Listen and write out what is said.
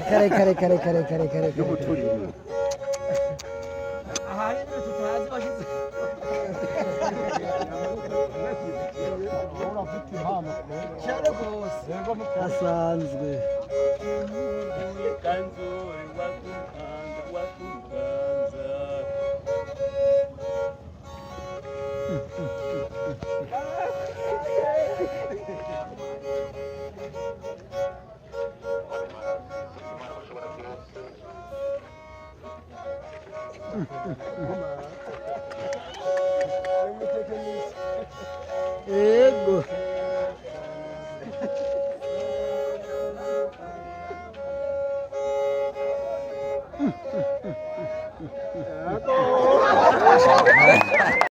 Kare kare kare kare kare kare. N'umuturire. Ahari ibintu tutazi bashize. Cyane rwose. Asanzwe. Kanzuri wakubanza wakubanza. Yego.